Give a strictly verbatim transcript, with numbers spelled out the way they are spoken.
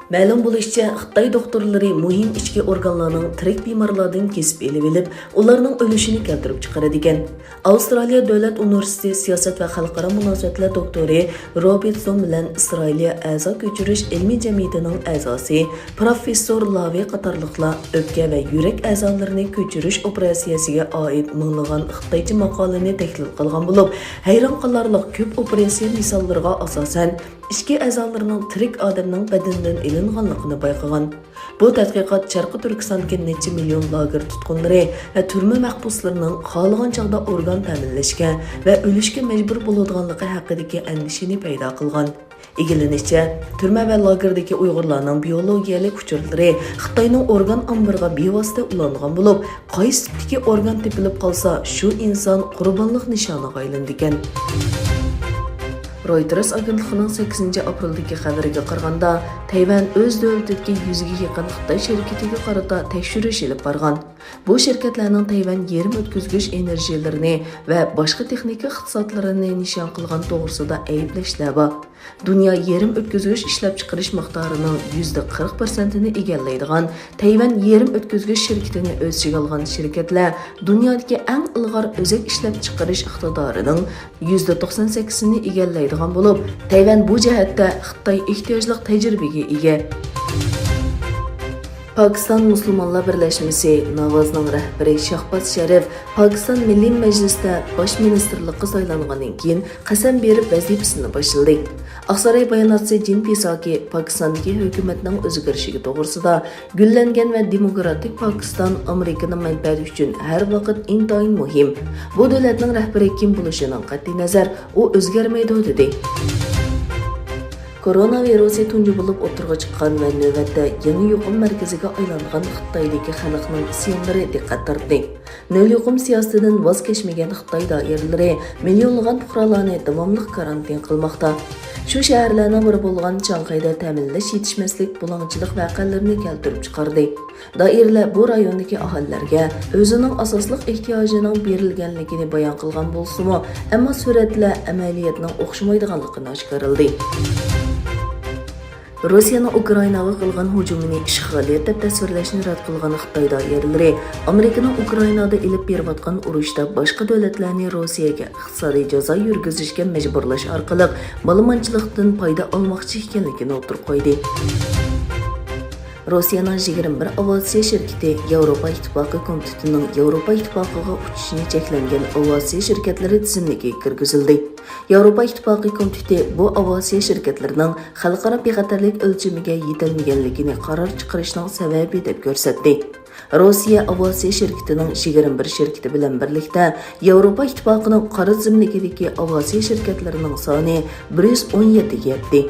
مەلۇم بولۇشىچە، خىتاي دوختۇرلىرى مۇھىم ئىچكى ئورگانلارنىڭ تىرىك بىمارلاردىن كېسىپ ئېلىۋېلىپ، ئۇلارنىڭ ئۆلۈشىنى كەلتۈرۈپ چىقىرىدىكەن. ئاۋسترالىيە دۆلەت ئۇنىۋېرسىتېتى سىياسەت ۋە خەلقئارا مۇناسىۋەتلەر دوكتورى روبېرت زوم بىلەن ئىسرائىلىيە ئەزا كۆچۈرۈش ئىلمىي جەمئىيىتىنىڭ ئەزاسى پروفېسسور لاۋى قاتارلىقلار ئۆپكە ۋە يۈرەك ئەزالىرىنى كۆچۈرۈش ئوپېراتسىيەسىگە ئائىت مىڭلىغان خىتايچە ماقالىنى تەھلىل قىلغان بولۇپ، ھەيران قالارلىق كۆپ ئوپېراتسىيە مىساللىرىغا ئاساسەن، ئىچكى ئەزالىرىنىڭ تىرىك ئادەمنىڭ بەدىنىدىن ئېلىنغانلىقىنى بايقىغان. بۇ تەتقىقات شەرقىي تۈركىستاندىكى نەچچە مىليون لاگېر تۇتقۇنلىرى ۋە تۈرمە مەھبۇسلىرىنىڭ خالىغان چاغدا ئورگان تەمىنلەشكە ۋە ئۆلۈشكە مەجبۇر بولىدىغانلىقى ھەققىدىكى ئەندىشىنى پەيدا قىلغان. ئىگىلىنىشىچە، تۈرمە ۋە لاگېردىكى ئۇيغۇرلارنىڭ بىيولوگىيەلىك ئۇچۇرلىرى خىتاينىڭ ئورگان ئامبىرىغا بىۋاسىتە ئۇلانغان بولۇپ، قايسى تىپتىكى ئورگان تېپىلىپ قالسا، شۇ ئىنسان قۇربانلىق نىشانىغا ئايلىنىدىكەن. رويتېرس ئاگېنتلىقىنىڭ سەككىزىنچى ئاپرېلدىكى خەۋىرىگە قارىغاندا، تەيۋەن ئۆز دۆلىتىدىكى يۈزگە يېقىن خىتاي شىركىتىگە قارىتا تەكشۈرۈش ئېلىپ بارغان. بۇ شىركەتلەرنىڭ تەيۋەن يېرىم ئۆتكۈزگۈچ ئېنېرگىيەلىرىنى ۋە باشقا تېخنىكا ئىقتىسادلىرىنى نىشان قىلغان توغرىسىدا ئەيىبلەشلەر بار. دۇنيا يېرىم ئۆتكۈزگۈچ ئىشلەپچىقىرىش مىقدارىنىڭ يۈزدە قىرىق پىرسەنتىنى ئىگىلەيدىغان تەيۋەن يېرىم ئۆتكۈزگۈچ شىركىتىنى ئۆز ئىچىگە ئالغان شىركەتلەر دۇنيادىكى ئەڭ ئىلغار ئۆزەك ئىشلەپچىقىرىش ئىقتىدارىنىڭ يۈزدە توقسان سەككىزىنى ئىگىلەيدىغان بولۇپ، تەيۋەن بۇ جەھەتتە خىتاي ئېھتىياجلىق تەجرىبىگە ئىگە. پاكىستان مۇسۇلمانلار بىرلەشمىسى ناۋازنىڭ رەھبىرى شاھباز شەرىپ پاكىستان مىللىي مەجلىسىدە باش مىنىستىرلىققا سايلانغاندىن كېيىن قەسەم بېرىپ ۋەزىپىسىنى باشلىدى. ئاقساراي باياناتچىسى جىن پىساكى پاكىستاندىكى ھۆكۈمەتنىڭ ئۆزگىرىشىگە توغرىسىدا، گۈللەنگەن ۋە دېموكراتىك پاكىستان ئامېرىكىنىڭ مەنپەئەتى ئۈچۈن ھەر ۋاقىت ئىنتايىن مۇھىم. بۇ دۆلەتنىڭ رەھبىرى كىم بولۇشىدىن قەتئىينەزەر، ئۇ ئۆزگەرمەيدۇ، دېدى. كورونا ۋىرۇسى تۇنجى بولۇپ ئوتتۇرىغا چىققان ۋە نۆۋەتتە يېڭى يۇقۇم مەركىزىگە ئايلانغان خىتايدىكى خەلقنىڭ ئىسيانلىرى دىققەت تارتتى. نۆل يۇقۇم سىياسىتىدىن ۋاز كەچمىگەن خىتاي دائىرىلىرى مىليونلىغان پۇقرالارنى داۋاملىق كارانتىن قىلماقتا. شۇ شەھەرلەرنىڭ بىرى بولغان چاڭخەيدە تەمىنلەش يېتىشمەسلىك بۇلاڭچىلىق ۋەقەلىرىنى كەلتۈرۈپ چىقاردى. دائىرىلەر بۇ رايوندىكى ئاھالىلەرگە ئۆزىنىڭ ئاساسلىق ئېھتىياجىنىڭ بېرىلگەنلىكىنى بايان قىلغان بولسىمۇ، ئەمما سۈرەتلەر ئەمەلىيەتنىڭ ئوخشىمايدىغانلىقىنى ئاشكارىلىدى. روسىيەنىڭ ئۇكرائىناغا قىلغان ھۇجۇمىنى ئىشغالىيەت دەپ تەسۋىرلەشنى رەت قىلغان خىتاي دائىرىلىرى ئامېرىكىنىڭ ئۇكرائىنادا ئېلىپ بېرىۋاتقان ئۇرۇشتا باشقا دۆلەتلەرنى روسىيەگە ئىقتىسادىي جازا يۈرگۈزۈشكە مەجبۇرلاش ئارقىلىق مالىمانچىلىقتىن پايدا ئالماقچى ئىكەنلىكىنى ئوتتۇرىغا قويدى. روسىيەنىڭ يىگىرمە بىر ئاۋىئاتسىيە شىركىتى ياۋروپا ئىتتىپاقى كومىتېتىنىڭ ياۋروپا ئىتتىپاقىغا ئۇچۇشىنى چەكلەنگەن ئاۋىئاتسىيە شىركەتلىرى تىزىملىكىگە كىرگۈزۈلدى. ياۋروپا ئىتتىپاقى كومىتېتى بۇ ئاۋىئاتسىيە شىركەتلىرىنىڭ خەلقئارا بىخەتەرلىك ئۆلچىمىگە يېتەلمىگەنلىكىنى قارار چىقىرىشنىڭ سەۋەبى دەپ كۆرسەتتى. روسىيە ئاۋىئاتسىيە شىركىتىنىڭ يىگىرمە بىر شىركىتى بىلەن بىرلىكتە ياۋروپا ئىتتىپاقىنىڭ قارا تىزىملىكىدىكى ئاۋىئاتسىيە شىركەتلىرىنىڭ سانى بىر يۈز ئون يەتتىگە يەتتى.